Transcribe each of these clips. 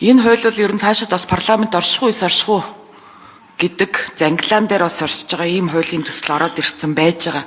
Энэ хууль бол ер нь цаашид бас парламент орших уу, орших уу гэдэг зангилаан дээр бас оршиж байгаа ийм хуулийн төсөл ороод ирсэн байж байгаа.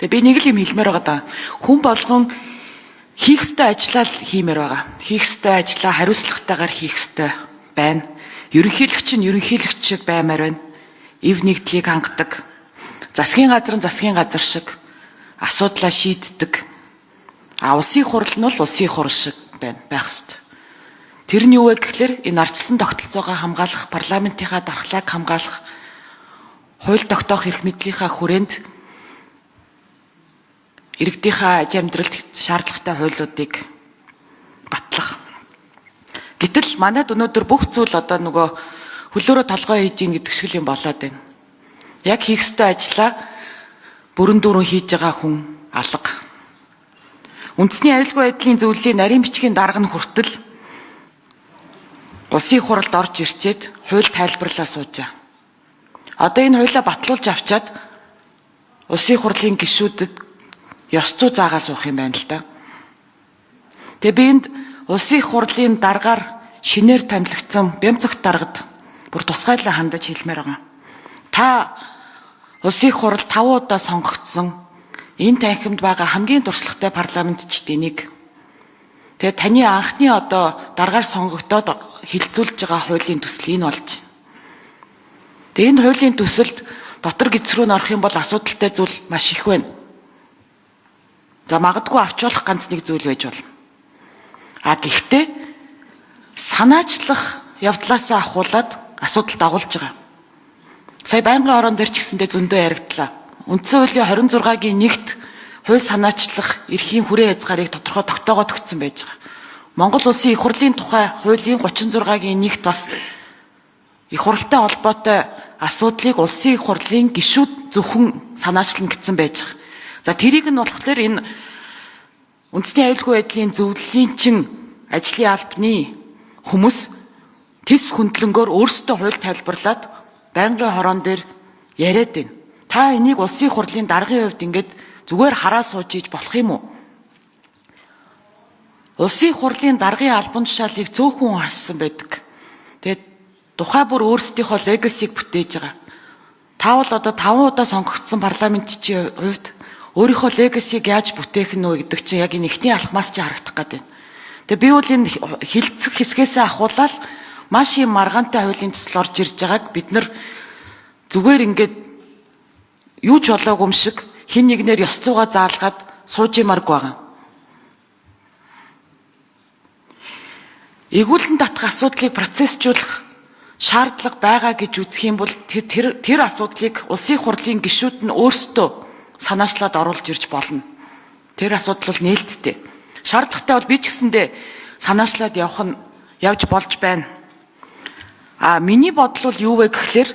Тэгээ би нэг л юм хэлмээр байгаа даа. Хүн болгон хийх ёстой ажлаа л хиймээр байгаа. Хийх ёстой ажлаа хариуцлагатайгаар хийх ёстой байна. Ерөнхийлөгч нь ерөнхийлөгч шиг баймаар байна. Эв нэгдлийг хангадаг. Засгийн газар нь засгийн газар шиг асуудлаа шийддэг. А улсын хурал нь бол улсын хурал шиг байна байх ёстой. Тэр нь юу вэ гэхлээр энэ ардчилсан тогтолцоогоо хамгаалах, парламентынхаа дархлааг хамгаалах, хууль тогтоох эрх мэдлийнхаа хүрээнд иргэдийнхаа аж амьдралд шаардлагатай хуулиудыг батлах. Гэтэл манайд өнөөдөр бүх зүйл одоо нөгөө хөлөөрөө толгой хийж ийн гэдэг шиг юм болоод байна. Яг хийх ёстой ажлаа бүрэн дүүрэн хийж байгаа хүн алга. Үндэсний аюулгүй байдлын зөвлөлийн нарийн бичгийн дарга нь хүртэл улсын хуралд орж ирчээд хууль тайлбарлаа суужаа. Одоо энэ хуулиа батлуулж авчаад улсын хурлын гишүүдэд ёс зүй заагаа суух юм байна л да. Тэгээ би энд улсын хурлын даргаар шинээр томилогдсон Бямцогт даргад бүр тусгайлан хандаж хэлмээр байгаа. Та улсын хурал 5 удаа сонгогдсон энэ танхимд байгаа хамгийн туршлагатай парламентчдын нэг. Тэгээ таны анхны одоо даргаар сонгогдоод хилцүүлж байгаа хуулийн төсөл энэ болж. Тэгээ энэ хуулийн төсөлд дотор гидс рүү н орох юм бол асуудалтай зүйл маш их байна. За магадгүй авч болох ганц нэг зүйл байж болно. А гэхдээ санаачлах явдлаасаа ахуулаад асуудал дагуулж байгаа. Сая байнгын ороон дээр ч гэсэндээ зөндөө яригдлаа. Үндсэн хуулийн 26-гийн нэгт хууль санаачлах эрхийн хүрээ хязгаарыг тодорхой тогтоогоод өгсөн байж байгаа. Монгол улсын их хурлын тухай хуулийн 36-гийн нэгт бас их хурлтай холбоотой асуудлыг улсын их хурлын гишүүд зөвхөн санаачлна гэсэн байж байгаа. За тэрийг нь болохоор энэ үндэсний аюулгүй байдлын зөвлөлийн чин ажлын албаны хүмүүс тэс хөндлөнгөөр өөрсдөө хууль тайлбарлаад байнгын хороон дээр яриад байна. Та энийг улсын хурлын даргын хувьд ингээд зүгээр хараа сууж иж болох юм уу? Улсын хурлын даргын албан тушаалыг цөөхөн хашсан байдаг. Тэгээд тухай бүр өөрсдийнхөө legacy-г бүтээж байгаа. Та бол одоо 5 удаа сонгогдсон парламентчийн хувьд өөрийнхөө legacy-г яаж бүтээх нь вэ гэдэг чинь яг энэ эхний алхмаас чи харагдах гээд байна. Тэгээ би бол энэ хилцэх хэсгээсээ ахуулаад маш юм маргаантай хуулийн төсөл орж ирж байгааг бид нар зүгээр ингээд юу ч болоогүй юм шиг хин нэгнээр ёс зүйгаа заалгаад сууж ямааргүй байгаа. Эргүүлэн татах асуудлыг процессжуулах шаардлага байгаа гэж үзэх юм бол тэр асуудлыг улсын хурлын гишүүд нь өөрсдөө санаачлаад оруулж ирж болно. Тэр асуудал бол нээлттэй. Шаардлагатай бол би ч гэсэндээ санаачлаад явах нь явж болж байна. А миний бодол бол юу вэ гэхлээр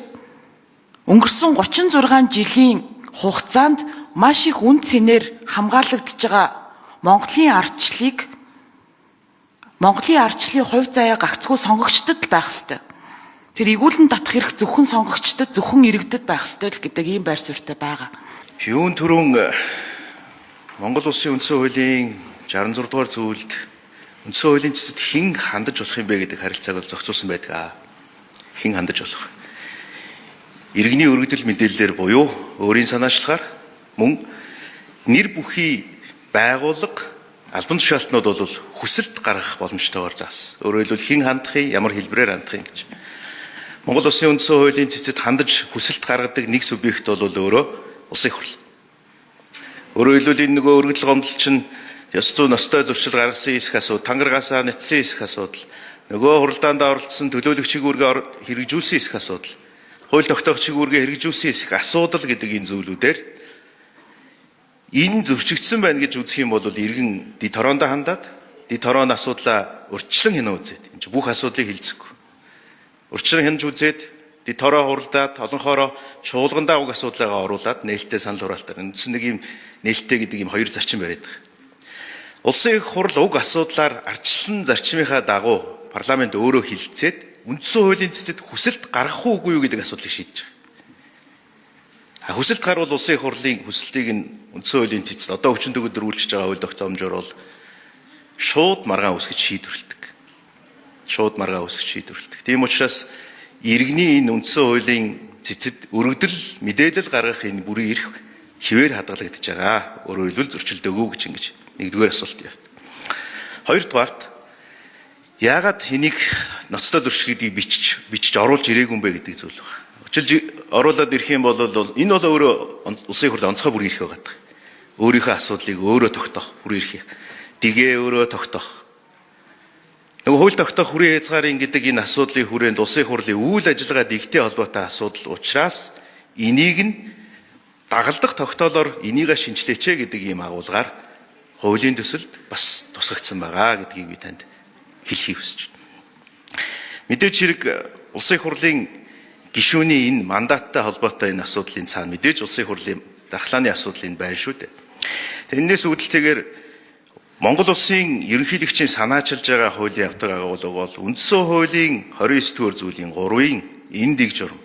өнгөрсөн 36 жилийн хугацаанд маш их үн цэнээр хамгаалагдж байгаа Монголын ардчлалыг Монголын ардчлалын хувь заяа гагцхүү сонгогчдод л байх ёстой. Тэр эргүүлэн татах хэрэг зөвхөн сонгогчдод, зөвхөн иргэдэд байх ёстой л гэдэг ийм байр суурьтай байгаа. Юун түрүүн Монгол Улсын үндсэн хуулийн 66 дугаар зүйлд үндсэн хуулийн цэцэд хэн хандаж болох юм бэ гэдэг харилцааг бол зохицуулсан байдаг. Хэн хандаж болох. Иргэний өргөдөл мэдээллээр буюу өөрийн санаачлагаар мөн нэр бүхий байгууллага албан тушаалтнууд бол хүсэлт гаргах боломжтойгоор заасан. Өөрөөр хэлбэл хэн хандах юм, ямар хэлбэрээр хандах юм гэж. Монгол Улсын үндсэн хуулийн цэцэд хандаж хүсэлт гаргадаг нэг субъект бол өөрөө улсын их хурл. Өөрөөр хэлбэл энэ нөгөө өргөдөл гомдол чинь ёс зүй ностой зуршил гаргасан эсэх асуудал, тангаргаасаа нэтсэн эсэх асуудал, нөгөө хуралдаанд оролцсон төлөөлөгчийн үүргээ хэрэгжүүлсэн эсэх асуудал, хууль тогтоогчийн үүргээ хэрэгжүүлсэн эсэх асуудал гэдэг энэ зүйлүүдээр энэ зөрчигдсөн байна гэж үзэх юм бол иргэн дэд хороондоо хандаад дэд хорооны асуудлаа урьдчилан хянан үзээд энэ чинь бүх асуудлыг хилцэхгүй. Урьдчилан хянаж үзээд дэд хороо хуралдаад олонхоороо чуулгандаа уг асуудлаагаа оруулаад нээлттэй санал хураалтаар үндсэн нэг юм нээлттэй гэдэг юм хоёр зарчим бариад байгаа. Улсын их хурл уг асуудлаар ардчлан зарчмынхаа дагуу парламент өөрөө хилцээд үндсэн хуулийн цэцэд хүсэлт гаргах уугүй юу гэдэг асуудлыг шийдэж байгаа. Хүсэлт гарвал улсын их хурлын хүсэлтийг нь үндсэн хуулийн цэцэд одоо хүчин төгөлдөр үйлчилж байгаа хууль тогтоомжоор бол шууд маргаан үүсгэж шийдвэрлэдэг. Шууд маргаа үүсгэж шийдвэрлэдэг. Тийм учраас иргэний энэ үндсэн хуулийн цэцэд өргөдөл мэдээлэл гаргах энэ бүрийн эрх хэвээр хадгалагдаж байгаа. Өөрөөр хэлбэл зөрчилдөөгүй гэж ингэж нэгдүгээр асуулт явт. Хоёрдугаарт яагаад энийг ноцтой зөрчил гэдгийг бичиж оруулж ирээгүй юм бэ гэдэг зүйл байна. Учирч оруулаад ирэх юм бол энэ бол өөрөө улсын хурлын онцгой бүрийн эрх байгаа. Өөрийнхөө асуудлыг өөрөө тогтоох бүрийн эрх. Дигээ өөрөө тогтоох. Нөгөө хууль тогтоох хүрээ хязгаарын гэдэг энэ асуудлын хүрээнд улсын хурлын үйл ажиллагаа дэгтэй холбоотой асуудал учраас энийг нь дагалдах тогтоолоор энийгээ шинчлээч гэдэг ийм агуулгаар хуулийн төсөлд бас тусгагдсан байгаа гэдгийг би танд хэлхийг хүсэж байна. Мэдээж хэрэг улсын хурлын гишүүний энэ мандаттай холбоотой энэ асуудлын цаана мэдээж улсын хурлын дархлааны асуудлын байна шүү дээ. Тэрнээс үүдэлтэйгээр Монгол улсын ерөнхийлөгчийн санаачилж байгаа хуулийн явдаг агуулга бол үндсэн хуулийн 29 дугаар зүйлийн 3-ын энэ дэг журам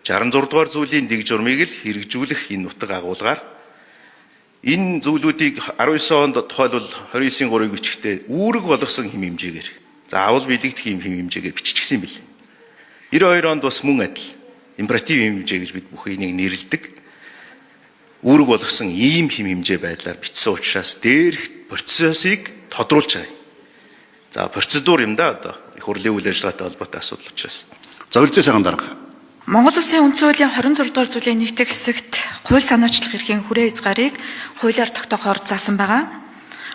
66 дугаар зүйлийн дэг журмыг л хэрэгжүүлэх энэ нутаг агуулгаар энэ зүйлүүдийг 19 онд тухайлбал 29-ийн 3-ыг бичихдээ үүрэг болгосон хэм хэмжээгээр заавал биелэгдэх юм хэм хэмжээгээр биччихсэн юм бэл. 92 онд бас мөн адил императив хэмжээ гэж бид бүх энийг нэрлэдэг. Үүрэг болгосон ийм хэм хэмжээ байдлаар бичсэн учраас дээрх процессыг тодруулж байгаа. За процедур юм да одоо их хурлын үйл ажиллагаатай холбоотой асуудал учраас. За үлзээ сайхан дарга. Монгол Улсын үндсэн хуулийн 26 дугаар зүйлийн нэгдэх хэсэгт хууль санаачлах эрхийн хүрээ хязгаарыг хуулиар тогтоохоор заасан байгаа.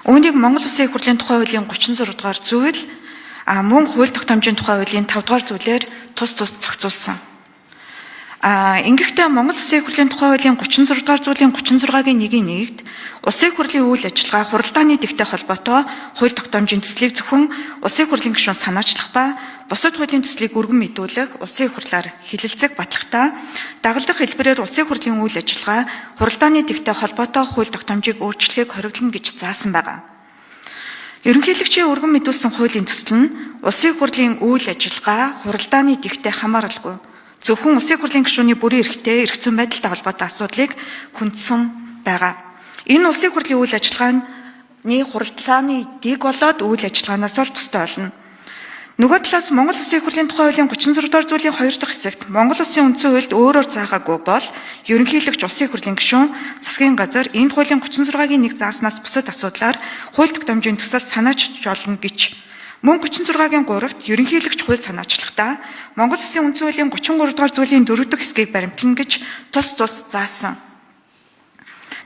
Үүнийг Монгол Улсын их хурлын тухай хуулийн 36 дугаар зүйл мөн хууль тогтоомжийн тухай хуулийн 5 дугаар зүйлээр тус тус зохицуулсан. Ингэхдээ Монгол Улсын их хурлын тухай хуулийн 36 дугаар зүйлийн 36-гийн 1-ийн 1-д Улсын их хурлын үйл ажиллагаа хуралдааны дэгтэй холбоотой хууль тогтоомжийн төслийг зөвхөн Улсын их хурлын гишүүн санаачлах ба бусад хуулийн төслийг өргөн мэдүүлэх Улсын их хурлаар хэлэлцэх батлагтаа дагалдах хэлбэрээр Улсын их хурлын үйл ажиллагаа хуралдааны дэгтэй холбоотой хууль тогтоомжийг өөрчлөхийг хориглоно гэж заасан байгаа. Ерөнхийлөгчийн өргөн мэдүүлсэн хуулийн төсөл нь Улсын их хурлын үйл ажиллагаа хуралдааны дэгтэй хамааралгүй зөвхөн Улсын их хурлын гишүүний бүрийн эрхтэй эрх зүйн байдалтай холбоотой асуудлыг хүндсэн байгаа. Энэ Улсын их хурлын үйл ажиллагааны хуралдааны дэг болоод үйл ажиллагаанаас л тустай болно. Нөгөө талаас Монгол Улсын их хурлын тухай хуулийн 36 дугаар зүйлийн 2 дахь хэсэгт Монгол Улсын үндсэн хуульд өөрөөр заагаагүй бол ерөнхийлөгч Улсын их хурлын гишүүн засгийн газар энэ хуулийн 36-гийн 1 зааснаас бусад асуудлаар хууль тогтоомжийн төсөл санаачилж болно гэж мөн 36-гийн 3-т ерөнхийлөгч хууль санаачлахдаа Монгол Улсын үндсэн хуулийн 33 дугаар зүйлийн 4 дахь хэсгийг баримтлана гэж тус тус заасан.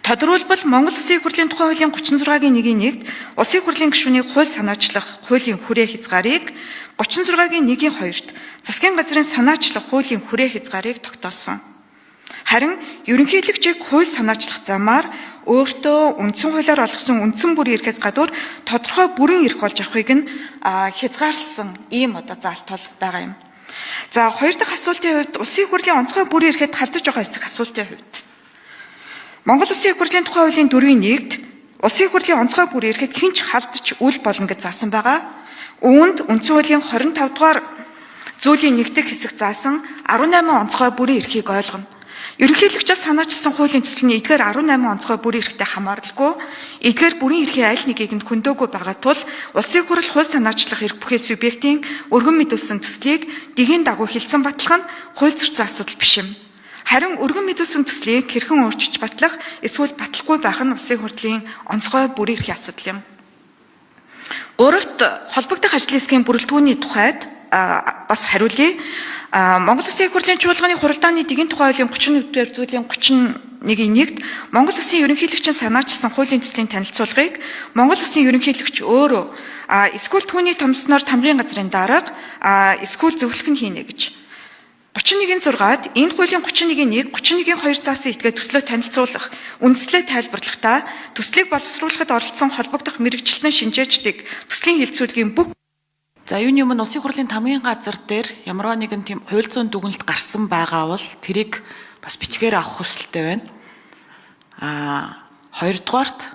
Тодорхойлбол Монгол Улсын их хурлын тухай хуулийн 36-гийн 1-ийн 1-д Улсын их хурлын гишүүний хууль санаачлах хуулийн хүрээ хязгаарыг 36-гийн 1-ийн 2-т засгийн газрын санаачлах хуулийн хүрээ хязгаарыг тогтоосон. Харин ерөнхийлөгчийг хууль санаачлах замаар өөртөө үндсэн хуулиар олгосон үндсэн бүрийн эрхээс гадуур тодорхой бүрэн эрх олж авахыг нь хязгаарласан ийм одоо заалт бол байгаа юм. За хоёр дахь асуултын хувьд Улсын их хурлын онцгой бүрэн эрхэд халдаж байгаа эсэх асуултын хувьд Монгол Улсын их хурлын тухай хуулийн 4-ийн 1-д Улсын их хурлын онцгой бүрэн эрхэд хэн ч халдаж үл болно гэж заасан байгаа. Үүнд үндсэн хуулийн 25 дугаар зүйлийн 1 дэх хэсэг заасан 18 онцгой бүрэн эрхийг ойлгоно. Ерөнхийлөгчөөс санаачилсан хуулийн төсөл нь эдгээр 18 онцгой бүрэн эрхтэй хамааралгүй эдгээр бүрэн эрхийн аль нэгийг нь хөндөөгүй байгаа тул Улсын их хурл хууль санаачлах эрх бүхий субъектийн өргөн мэдүүлсэн төслийг дэгийн дагуу хэлсэн батлах нь хууль зөрчсөн асуудал биш юм. Харин өргөн мэдүүлсэн төслийг хэрхэн өөрчилж батлах эсвэл батлахгүй байх нь Улсын хурлын онцгой бүрэн эрхийн асуудал юм. Гуравт холбогдох ажлын хэсгийн бүрэлдэхүүний тухайд бас хариулъя. Монгол Улсын их хурлын чуулганы хуралдааны дэгийн тухай хуулийн 31 дугаар зүйлийн 31-ийн 1-д Монгол Улсын ерөнхийлөгчийн санаачилсан хуулийн төслийн танилцуулгыг Монгол Улсын ерөнхийлөгч өөрөө эсвэл түүний томсноор тамгын газрын дарга эсвэл зөвлөх нь хийнэ гэж. 31-ийн 6-ад энэ хуулийн 31-ийн 1, 31-ийн 2 заасан этгээд төслөө танилцуулах, үндслээ тайлбарлахдаа төслийг боловсруулахад оролцсон холбогдох мэргэжилтэн шинжээчдийг төслийн хилцүүлгийн бүх За юуны өмнө Улсын хурлын тамгын газар дээр ямарваа нэгэн тийм хууль зүйн дүгнэлт гарсан байгаа бол тэрийг бас бичгээр авах хүсэлтэй байна. Хоёрдугаарт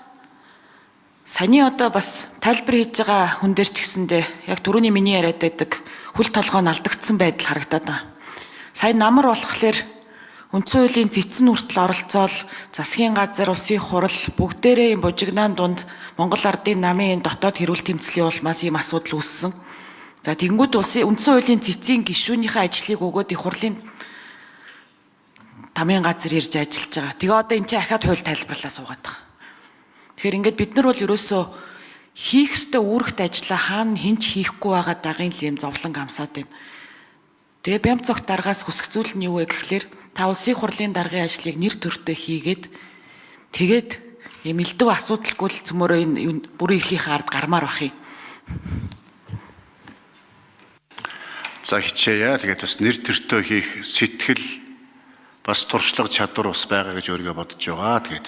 саяны одоо бас тайлбар хийж байгаа хүн дээр ч гэсэндээ яг түрүүний миний яриад байдаг хөл толгой нь алдагдсан байдал харагдаад байна. Сая намар болохоор үндсэн хуулийн цэцэн хүртэл оролцоол засгийн газар, улсын хурал бүгдээрээ юм бужигнаан дунд Монгол ардын намын энэ дотоод хэрүүл тэмцлийн улмаас ийм асуудал үүссэн. За тэгэнгүүт улсын үндсэн хуулийн цэцгийн гишүүнийхээ ажлыг өгөөд их хурлын тамийн газар ирж ажиллаж байгаа. Тэгээ одоо энэ чинь ахаад хууль тайлбарлаа суугаад байгаа. Тэгэхээр ингээд бид нар бол ерөөсөө хийх ёстой үүрэгт ажлаа хаана хэн ч хийхгүй байгаа дагын л юм зовлон амсаад байна. Тэгээ Бямцогт даргаас хүсэх зүйл нь юу вэ гэхлээр та улсын хурлын даргын ажлыг нэр төртөө хийгээд тэгээд юм элдв асуудалгүй л цөмөрөө энэ бүрэн эрхийнхээ ард гармаар бах юм. За хичээе. Тэгээд бас нэр төртөө хийх сэтгэл бас туршлага чадвар бас байгаа гэж өөрийгөө бодож байгаа. Тэгээд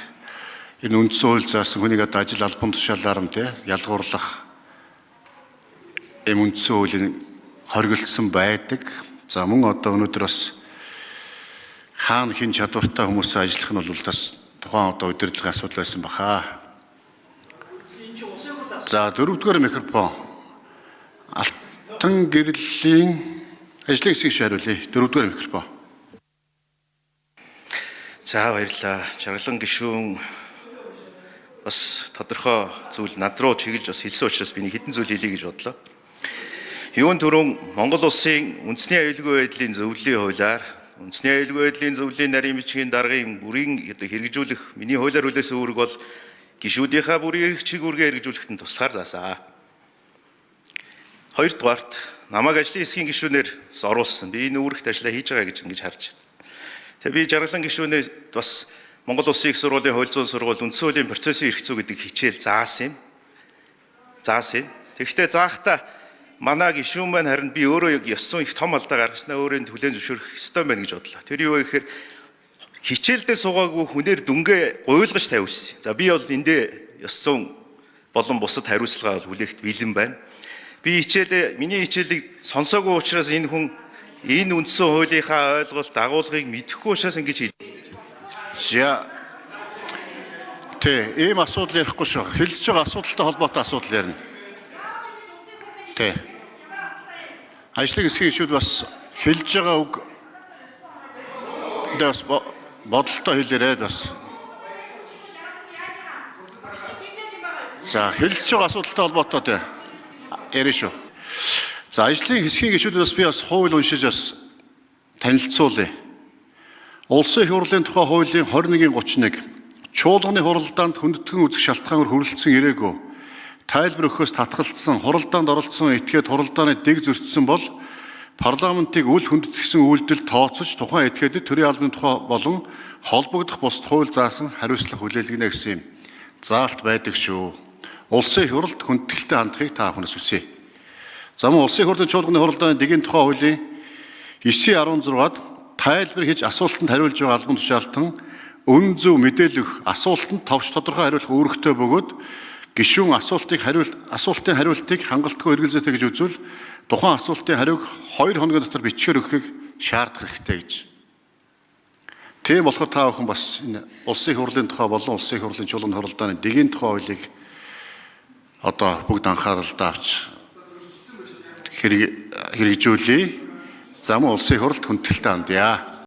энэ үндсэн хууль заасан хүнийг одоо ажил албан тушаалаар нь те ялгуурлах ийм үндсэн хуулийн хоригдсон байдаг. За мөн одоо өнөөдөр бас хаана хэн чадвартай хүмүүс ажиллах нь бол бас тухайн одоо удирдлагын асуудал байсан баха. За дөрөвдүгээр микрофон. Алтан гэрлийн ажлын хэсгийг хариулъя. Дөрөвдүгээр микрофон. За баярлалаа. Жаргалан гишүүн бас тодорхой зүйл над руу чиглэж бас хэлсэн учраас би нэг хэдэн зүйл хэлье гэж бодлоо. Юун түрүүн Монгол улсын үндэсний аюулгүй байдлын зөвлөлийн хуулиар үндэсний аюулгүй байдлын зөвлөлийн нарийн бичгийн даргын бүрийн одоо хэрэгжүүлэх миний хуулиар хүлээсэн үүрэг бол гишүүдийнхаа бүрийн эрх чиг үүргээ хэрэгжүүлэхэд нь туслахаар заасан. Хоёрдугаарт намайг ажлын хэсгийн гишүүнээр бас оруулсан. Би энэ үүрэгт ажлаа хийж байгаа гэж ингэж харж байна. Тэгээ би жаргалан гишүүнээ бас Монгол Улсын их сургуулийн хууль зүйн сургууль үндсэн хуулийн процессын эрх зүй гэдэг хичээл заасан юм. Заасан юм. Тэгэхдээ заахта манай гишүүн маань харин би өөрөө яг ёс зүйн их том алдаа гаргаснаа өөрөө хүлээн зөвшөөрөх ёстой байна гэж бодлоо. Тэр юу вэ гэхээр хичээлдээ суугаагүй хүнээр дүнгээ гуйлгаж тавьсан. За би бол эндээ ёс зүйн болон бусад хариуцлага бол хүлээхэд бэлэн байна. Би хичээлээ миний хичээлийг сонсоогүй учраас энэ хүн энэ үндсэн хуулийнхаа ойлголт дагуулгыг мэдэхгүй учраас ингэж хэл. За Тэ, ийм асуудал ярихгүй шүү. Хэлсэж байгаа асуудалтай холбоотой асуудал ярина. Тэ. Ажлын хэсгийн ишүүд бас хэлж байгаа үг дэ бас бодолтой хэлээрэй бас. За, хэлж байгаа асуудалтай холбоотой тэ. Ярина шүү. За, ажлын хэсгийн гишүүд бас би бас хууль уншиж бас танилцуулъя. Улсын их хурлын тухай хуулийн 21-ийн 31 чуулганы хуралдаанд хүндэтгэн үзэх шалтгаанаар хүрэлцэн ирээгүй тайлбар өгөхөөс татгалцсан хуралдаанд оролцсон этгээд хуралдааны дэг зөрчсөн бол парламентыг үл хүндэтгэсэн үйлдэл тооцож тухайн этгээдэд төрийн албаны тухай болон холбогдох бусад хууль заасан хариуцлага хүлээлгэнэ гэсэн юм заалт байдаг шүү. Улсын их хурлд хүндэтгэлтэй хандахыг та бүхнээс хүсье. За мөн улсын их хурлын чуулганы хуралдааны дэгийн тухай хуулийн 9.16-ад тайлбар хийж асуултанд хариулж байгаа албан тушаалтан үнэн зөв мэдээлэл өгөх асуултанд товч тодорхой хариулах үүрэгтэй бөгөөд гишүүн асуултын хариултыг хангалтгүй эргэлзээтэй гэж үзвэл тухайн асуултын хариуг 2 хоногийн дотор бичгээр өгөхийг шаардах хэрэгтэй гэж. Тийм болохоор та бүхэн бас энэ улсын их хурлын тухай болон улсын их хурлын чуулганы хуралдааны дэгийн тухай хуулийг одоо бүгд анхааралдаа авч хэрэгжүүлье. За мөн улсын их хурлд хүндэтгэлтэй хандъя.